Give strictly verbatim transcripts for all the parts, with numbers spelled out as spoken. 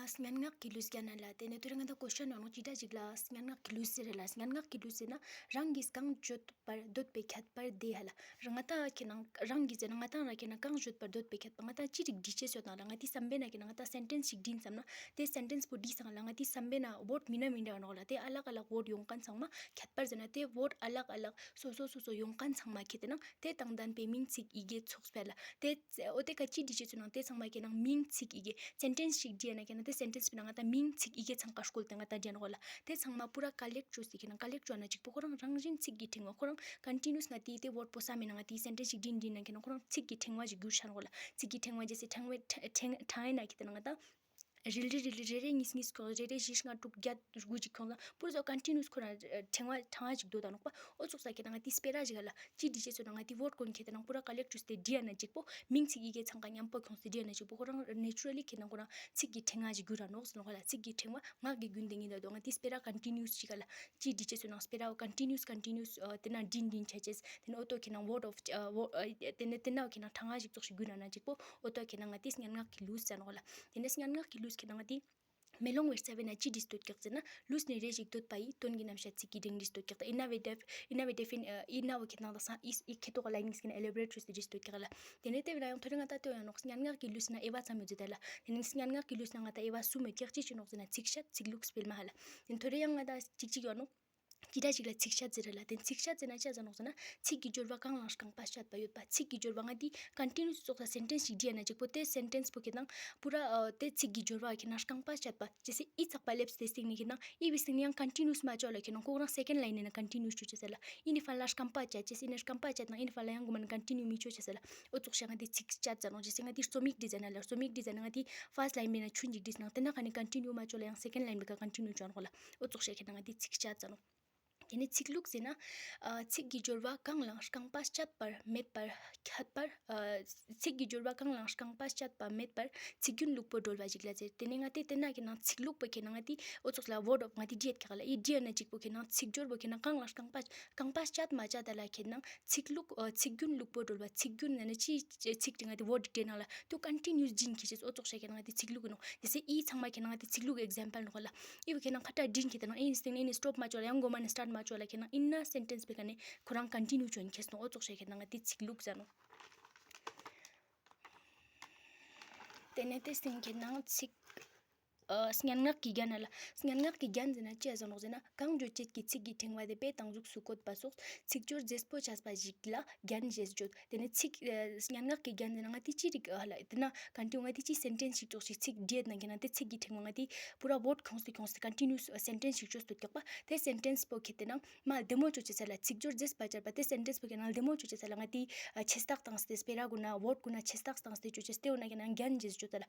སྙན་ངག་གི་ལུས་བརྒྱ་ན་ལ། དེ་ནས་དེ་རིང་ང་ད་ཀོ་ཤན་ཡོང་ནོ་ཅི་འདྲ་ཅིག་ལ་སྙན་ངག་གི་ལུས་ཟེར་རེད་ལ། སྙན་ངག་གི་ལུས་ཟེར་ན་རང་གིས་གང་བརྗོད་པར་འདོད་པའི་ཁྱད་པར་དེ་ཧ་ལ། ང་ད་ཁྱེད་ནང་རང་གིས་ཟེར་ན་ང་ད་རང་ཁྱེད་ནང་གང་བརྗོད་པར་འདོད་པའི་ཁྱད་པར། ང་ད་ཅི་རིགས་འབྲི་ཆེས་ཡོད་ན་ལ། ང་དེ་བསམ་པའི་ན་ཁྱེད་ནང་ང་ད་སེན་ཊེན་སི་ཞིག་འབྲི་བསམ་ན་དེ་སེན་ཊེན་སི་པོ་འབྲི་ཚང་ལ་ང་དེ་བསམ་པའི་ན་ཝར་ཌི་མི་འདྲ་མི་འདྲ་ཡོད་ནོ་ལ། དེ་ཨ་ལག་ཨ་ལག་ཝར་ཌི་ཡོང་མཁན་ཚང་མ་ཁྱད་པར་ཟེར་ན་དེ་ཝར་ཌི་ཨ་ལག་ཨ་ལག་སོ་སོ་སོ་སོ་ཡོང་མཁན་ཚང་མ་ཁྱེད་དེ་ནང་དེ་དང་ལྡན་པའི་མིང་ཚིག་ཡི་གེ་ཚོགས་པ་ལ། དེ་ཨོ་དེ་ག་ཅི་འབྲི་ཆེས་ཡོད་ན་དེ་ཚང་མ་ཁྱེད་ནང་མིང་ཚིག་ཡི་གེ། སེན་ཊེན་སི་ཞིག་འབྲི་ཡ་ན་ཁྱེད་ནང་དེ་སེན་ཊེན་སི་པོའི་ནང་ང་ད་མིང་ཚིག་ཡི་གེ་ཚང་ཀ་སྐོལ་ཏེ་ང་ད་འབྲི་ཡ་ནོ་ལ། དེ་ཚང་མ་པུ་ར་ཀ་ལེག་ཊི་བྱས་ཏེ་ཁྱེད་ནང་ཀ་ལེག་ཊི་བྱས་ན་ཅིག་པོ་ཁོ་རང་རང་བཞིན་ཚིག་གི་ཕྲེང་བ་ཁོ་རང་ཀོན་ཊི་ནུ་ཨ་སི་ང་དེ་དེ་ཝར་ཌི་པོ་བསམ་མེད་ན་ང་དེ་སེན་ཊེན་སི་ཞིག་འབྲི་འབྲི་ན་ཁྱེད་ནང་ཁོ་རང་ཚིག་གི་ཕྲེང་བ་ཞིག་འགྱུར་ཤ་ནོ་ལ། ཚིག་གི་ཕྲེང་བ་རྗེས་སུ་ཕྲེང་བའི་ཕྲེང་ཕྲེང་ཕྲེང་ཡ་ན་ཁྱེད་དེ་ནང་ང་ད་རིལ་རིལ་རིལ་རིལ་རེ་རེ་གཉིས་གཉིས་སྐོར་རེ་རེ་བཞི་ལྔ་དྲུག་བརྒྱད་དགུ་ཅིག་ཁྱོང་ལ་པུར་ཚོ་ཀོན་ཊི་ནུ་ཨ་སི་ཁོ་རང་ཕྲེང་བ་ཕྲེང་བ་ཞིག་འདོད་ད་ནོག་པ། ཨོ་ཙོག་ས་ཁྱེད་ནང་ང་དེ་སྤེ་ར་ཞིག་ལ་ཅི་འབྲི་ཆེས་ཡོད་ན་ང་དེ་ཝར་ཌི་ཀོན་ཁྱེད་དེ་ནང་པུ་ར་ཀ་ལེག་ཊི་བྱས་ཏེ་འབྲི་ཡ་ན་ཅིག་པོ་མིང་ཚིག་ཡི་གེ་ཚང་ཀ་མཉམ་པོ་ཁྱོངས་ཏེ་འབྲི་ཡ་ན་ཅིག་པོ་ཁོ་རང་ནེ་ཅུ་ར་ལི་ཁྱེད་ནང་ཁོ་རང་ཚིག་གི་ཕྲེང་བ་ཞིག་འགྱུར་ར་ནོག་ཟེར་ནོ་ལ། ཚིག་གི་ཕྲེང་བ་ངག་གི་རྒྱུན་དེ་ཉིད་ད་དོ་ང་དེ་སྤེ་ར་ཀོན་ཊི་ནུ་ཨ་སི་ཞིག་ལ་ཅི་འབྲི་ཆེས་ཡོད་ན་སྤེ་ར་ཀོན་ཊི་ནུ་ཨ་སི་ཀོན་ཊི་ནུ་ཨ་སི་དེ་ན་འབྲི་འབྲི་ཆ་ཆེས་དེ་ན་ཨོ་ཏོ་ཁྱེད་ནང་ཝར་ཌི་ཨོཕ་དེ་ན་དེ་ན་ཁྱེད་ནང་ཕྲེང་བ་ཞིག་ཙོགས་ཤིག་འགྱུར་ར་ན་ཅིག་པོ་ཨོ་ཏོ་ཁྱེད་ནང་ང་དེ་སྙན་ངག་གི་ལུས་ཟེར་ནོ་ལ། དེ་ནས་སྙན་ངག་གི་ལུས་ཁྱེད་ནང་ང་དེ་མེ་ལོང་བའི་རྩ་བའི་ན་ཅི་བྲིས་ཏེ་ཡོད་ཀྱག་ཟེར་ན། ལུས་ནི་རེ་ཞིག་འདོད་པ་ཡི། དོན་གྱི་རྣམ་གཞག་ཚིག་གི་སྒྲིང་བྲིས་ཏེ་ཡོད་ཀྱག་ད་ཨི་ན་བའི་ཌེ་ཨི་ན་བའི་ཌེ་ཕིན་ཨི་ན་བ་ཁྱེད་ནང་ད་སང་ཨི་ཨི་ཁེ་ཏོག་ལ་ཡིན་ཟེར་ན་ཨེ་ལེ་བོ་རེ་ཊི་བྲིས་ཏེ་བྲིས་ཏེ་ཡོད་ཀྱག་ལ། དེ་ནས་དེ་བས་ན་ཡང་ཐོ་རེ་ང་ད་ལྟོས་ཡོང་ནོག་སྙན་ངག་གི་ལུས་ན་ཨེ་བ་ཙམ་ཡོད་ཟེར་ད་ལ། དེ་ནས་སྙན་ངག་གི་ལུས་ན་ང་ད་ཨེ་བ་གསུམ་ཡོད་ཀྱག་ཅི་ཅི་ནོག་ཟེར་ན་ཚིག་བཤད་ཚིག་ལྷུག་སྤེལ་མ་ཧ་ལ། དེ་ནས་ཐོ་རེ་ཡང་ང་ད་ཅིག་ཅིག་ཡོང་ནོག་ཅི་འདྲ་ཞིག་ལ་ཚིག་བཤད་ཟེར་ར་ལ། དེ་ཚིག་བཤད་ཟེར་ན་ཅི་ཟེར་ནོག་ཟེར་ན་ཚིག་གི་སྦྱོར་བ་གང་ལའང་རྐང་པ་བཤད་པ་ཡོད་པ། ཚིག་གི་སྦྱོར་བ་ང་དེ་ཀོན་ཊི་ནུ་ཨ་སི་ཙོགས་ལ་སེན་ཊེན་སི་ཞིག་བྲིས་ཡ་ན་ཅིག་པོ་དེ་སེན་ཊེན་སི་པོ་ཁྱེད་ནང་པུ་ར་ཨ་དེ་ཚིག་གི་སྦྱོར་བ་ཁྱེད་ནང་རྐང་པ་བཤད་པ། ཅི་སེ་ཨི་ཚག་པ་ལེབས་སྟེ་སྟེང་ནས་ཁྱེད་ནང་ཨི་བི་སྟེང་ནས་ཡང་ཀོན་ཊི་ནུ་ཨ་སི་མ་ཅོ་ལ་ཁྱེད་ནང་ཁོ་རང་སེ་ཀེན་ལ་ཡིན་ན་ཀོན་ཊི་ནུ་ཨ་སི་ཅོ་ཅེས་ལ། ཨི་ནི་ཕ་ལ་རྐང་པ་བཅད་ཅེས་ཨི་ནི་རྐང་པ་བཅད་ནང་ཨི་ནི་ཕ་ལ་ཡང་གོ་མ་ན་ཀོན་ཊི་ནུ་ཨ་སི་མི་ཅོ་ཅེས་ལ། ཨོ་ཙོགས་ཤ་ང་དེ་ཚིག་བཤད་ཟེར་ནོག་ཅི་སེ་ང་དེ་རྩོམ་ཡིག་བྲིས་ཟེར་ན་ལ་རྩོམ་ཡིག་བྲིས་ཟེར་ན་ང་དེ་ཕར་སི་ཊི་ལ་ཡིན་པས་ན་ཆུན་ཅིག་བྲིས་ནང་དེ་ན་ཁ་ནས་ཀོན་ཊི་ནུ་ཨ་སི་མ་ཅོ་ལ་ཡང་སེ་ཀེན་ལ་ཡིན་པས་ཀ་ཀོན་ཊི་ནུ་ཨ་སི་ཅོ་ནོག་ལ། ཨོ་ཙོགས་ཤ་ཁྱེད་ནང་ང་དེ་ཚིག་བཤད་ཟེར་ནོག་དེ་ནས་ཚིག་ལྷུག་ཟེར་ན། ཨ་ཚིག་གི་སྦྱོར་བ་གང་ལའང་རྐང་པ་བཅད་པར་མེད་པར་ཁྱད་པར། ཨ་ཚིག་གི་སྦྱོར་བ་གང་ལའང་རྐང་པ་བཅད་པ་མེད་པར་ཚིག་རྒྱུན་ལུགས་པོ་སྒྲོལ་བ་ཞིག་ལ་ཟེར། དེ་ནས་ང་དེ་དེ་ན་ཁྱེད་ནང་ཚིག་ལྷུག་པོ་ཁྱེད་ནང་ང་དེ་ཨོ་ཙོགས་ལ་ཝར་ཌི་ཨོཕ་ང་དེ་བྲིས་ཡོད་ཀྱག་ལ། ཨི་བྲིས་ཡ་ན་ཅིག་པོ་ཁྱེད་ནང་ཚིག་སྦྱོར་བོ་ཁྱེད་ནང་གང་ལའང་རྐང་པ་རྐང་པ་བཅད་མ་བཅད་ད་ལ་ཁྱེད་ནང་ཚིག་ལྷུག་ཨ་ཚིག་རྒྱུན་ལུགས་པོ་སྒྲོལ་བ། ཚིག་རྒྱུན་ཟེར་ན་ཅི་ཚིག་དེ་ང་དེ་ཝར་ཌི་བྲིས་ནང་ལ་དུ་ཀོན་ཊི་ནུ་ཨ་སི་སྦྱིན་ཁྱེད་ཅེས་ཨོ་ཙོགས་ཤ་ཁྱེད་ནང་ང་དེ་ཚིག་ལྷུག་གི་ནོག་དེ་སེ་ཨི་ཚང་མ་ཁྱེད་ནང་ང་དེ་ཚིག་ལྷུག་གི་ཨེག་ཛམ་པལ་ནོག་ལ། ཨི་བོ་ཁྱེད་ནང་ཁ་ཏ་ཌིན་ཁྱེད་དེ་ནང་ཨི་ནི་སྟེང་ནས་ཨི་ནི་སི་ཊོབ་མ་ཅོ་ལ་ཡང་གོ་མ་ནི་སི་ཊར་མ་ཅོ་ལ་ཁྱེད་ནང་ཨི་ན་སེན་ཊེན་སི་པའི་ཀ་ནས་ཁོ་རང་ཀོན་ཊི་ནུ་ཨ་སི་ཅོ་ཁྱེད་སོང་ཨོ་ཙོགས་ཤ་ཁྱེད་ནང་ང་དེ་ཚིག་ལྷུག་ཟེར་ནོག་དེ་ནས་དེ་སྟེང་ཁྱེད་ནང་ཚིག་ཨ་སྙན་ངག་གི་རྒྱན་ལ། སྙན་ངག་གི་རྒྱན་ཟེར་ན་ཅི་ཡ་ཟེར་ནོག་ཟེར་ན་གང་བརྗོད་བྱེད་ཀྱི་ཚིག་གི་ཕྲེང་བ་དེ་དཔེ་དང་གཟུགས་སུ་བཀོད་པ་སོགས་ཚིག་སྦྱོར་མཛེས་པོ་བྱས་པ་ཞིག་ལ་རྒྱན་ཞེས་བརྗོད། དེ་ནས་ཚིག་ཨ་སྙན་ངག་གི་རྒྱན་ཟེར་ན་ང་དེ་ཅི་རིགས་ཨ་ལ་དེ་ན་ཀོན་ཊི་ནུ་ང་དེ་ཅི་སེན་ཊེན་སི་ཞིག་ཙོགས་ཤིག་ཚིག་བྲིས་ཡོད་ན་ཁྱེད་ནང་དེ་ཚིག་གི་ཕྲེང་བ་ང་དེ་པུ་ར་ཝར་ཌི་ཁྱོངས་ཏེ་ཁྱོངས་ཏེ་ཀོན་ཊི་ནུ་ཨ་སི་སེན་ཊེན་སི་ཞིག་ཅོས་ཏེ་ཡོད་ཀྱག་པ། དེ་སེན་ཊེན་སི་པོ་ཁྱེད་དེ་ནང་མ་བདེ་མོ་ཅོ་ཅེས་ལ་ཚིག་སྦྱོར་མཛེས་པ་བྱས་པ་དེ་སེན་ཊེན་སི་པོ་ཁྱེད་ནང་བདེ་མོ་ཅོ་ཅེས་ལ་ང་དེ་ཨ་ཆེ་རྟགས་བཏང་སྟེ་སྤེ་ར་གུན་ན་ཝར་ཌི་གུན་ན་ཆེ་རྟགས་བཏང་སྟེ་ཅོ་ཅེས་དེ་འོ་ན་ཁྱེད་ནང་རྒྱན་ཞེས་བརྗོད་ད་ལ།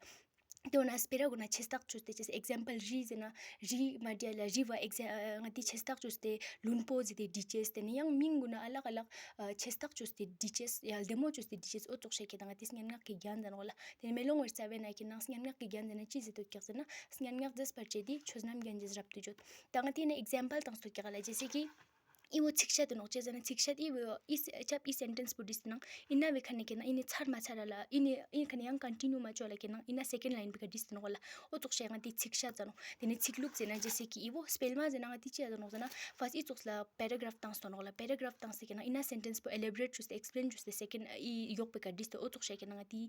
དེ་འོ་ན་སྤེ་ར་གུན་ན་ཆེ་རྟགས་ཅོས་ཏེ་ཅེས་ཨེག་ཛམ་པལ་རི་ཟེར་ན་རི་མ་བྲིས་ལ་རི་བ་ཨེག་ཛ་ཨ་ང་དེ་ཆེ་རྟགས་ཅོས་ཏེ་ལུན་པོ་ཟེར་ཏེ་བྲིས་ཅེས། དེ་ནས་ཡང་མིང་གུན་ན་ཨ་ལག་ཨ་ལག་ཨ་ཆེ་རྟགས་ཅོས་ཏེ་བྲིས་ཅེས་ཡ་བདེ་མོ་ཅོས་ཏེ་བྲིས་ཅེས་ཨོ་ཙོགས་ཤ་ཁྱེད་དང་ང་དེ་སྙན་ངག་གི་རྒྱན་ཟེར་ནོག་ལ། དེ་ནས་མེ་ལོང་བའི་རྩ་བའི་ན་ཁྱེད་ནང་སྙན་ངག་གི་རྒྱན་ཟེར་ན་ཅི་ཟེར་ཏེ་ཡོད་ཀྱག་ཟེར་ན་སྙན་ངག་མཛེས་པར་བྱས་ཏེ་ཆོས་རྣམས་རྒྱན་གྱིས་རབ་ཏུ་བརྗོད། ད་ང་དེ་ནས་ཨེག་ཛམ་པལ་བཏང་སྟེ་ཡོད་ཀྱག་ལ་ཇེ་སེ་ཀི། ཨི་བོ་ཚིག་བཤད་དེ་ནོག་ཅི་ཟེར་ན་ཚིག་བཤད་ཨི་བོ་ཨི་ས་ཆབ་ཨི་སེན་ཊེན་སི་པོ་བྲིས་ཏེ་ནང་ཨི་ན་བའི་ཁ་ནས་ཁྱེད་ནང་ཨི་ནི་ཚར་མ་ཚར་ར་ལ་ཨི་ནི་ཨི་ཁ་ནས་ཡང་ཀོན་ཊི་ནུ་མ་ཅོ་ལ་ཁྱེད་ནང་ཨི་ན་སེ་ཀེན་ལ་ཡིན་པའི་ཁ་བྲིས་ཏེ་ནོག་ལ། ཨོ་ཙོགས་ཤ་ང་དེ་ཚིག་བཤད་ཟེར་ནོག་དེ་ནས་ཚིག་ལྷུག་ཟེར་ན་ཇེ་སེ་ཀི་ཨི་བོ་སྤེལ་མ་ཟེར་ན་ང་དེ་ཅི་ཡ་ཟེར་ནོག་ཟེར་ན་ཕར་སི་ཨི་ཙོགས་ལ་པེ་ར་གྷ་རཕ་བཏང་སྟེ་ནོག་ལ། པེ་ར་གྷ་རཕ་བཏང་སྟེ་ཁྱེད་ནང་ཨི་ན་སེན་ཊེན་སི་པོ་ཨེ་ལེ་བོ་རེ་ཊི་ཅོས་ཏེ་ཨེག་སི་པི་ལེན་ཅོས་ཏེ་སེ་ཀེན་ཨི་ཡོག་པའི་ཁ་བྲིས་ཏེ་ཨོ་ཙོགས་ཤ་ཁྱེད་ནང་ང་དེ་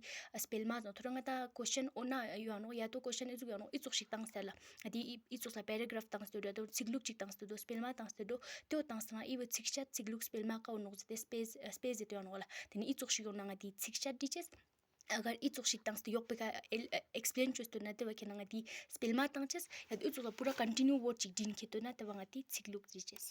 སྤེལ་མ་ཟེར་ནོག་ཐོ་རེ་ང་ད་ཀོ་ཤན་ཨོ་ན་ཡོད་ནོག་ཡ་ཏོ་ཀོ་ཤན་ཨི་ཙོགས་ཡོད་ནོག་ཨི་ཙོགས་ཤིག་བཏང་སྟེ་ལ། ང་དེ་ཨི་ཨི་ཙོགས་ལ་པེ་ར་གྷ་རཕ་བཏང་སྟེ་འགྲོ་ཡ་ཏོ་ཚིག་ལྷུག་ཅིག་བཏང་སྟེ་འགྲོ་སྤེལ་མ་བཏང་སྟེ་འགྲོ་ཏེ་བོ་བཏང་སྟེ་ན་ཨི་བོ་ཚིག་བཤད་ཚིག་ལྷུག་སྤེལ་མ་ཀ་བོ་ནོག་ཟེར་ཏེ་སྤེལ་སྤེལ་ཟེར་ཏེ་ཡོད་ནོག་ལ། དེ་ནས་ཨི་ཙོགས་ཤིག་ཡོང་ན་ང་དེ་ཚིག་བཤད་བྲིས་ཅེས། ཨ་གར་ཨི་ཙོགས་ཤིག་བཏང་སྟེ་ཡོག་པའི་ཁ་ཨེ་ཨེག་སི་པི་ལེན་ཅོས་ཏེ་ན་དེ་བ་ཁྱེད་ནང་ང་དེ་སྤེལ་མ་བཏང་ཅེས། ཡ་ཨི་ཙོགས་ལ་པུ་ར་ཀོན་ཊི་ནུ་ཝར་ཌི་ཅིག་བྲིས་ཁྱེད་ཏོ་ན་དེ་བ་ང་དེ་ཚིག་ལྷུག་བྲིས་ཅེས།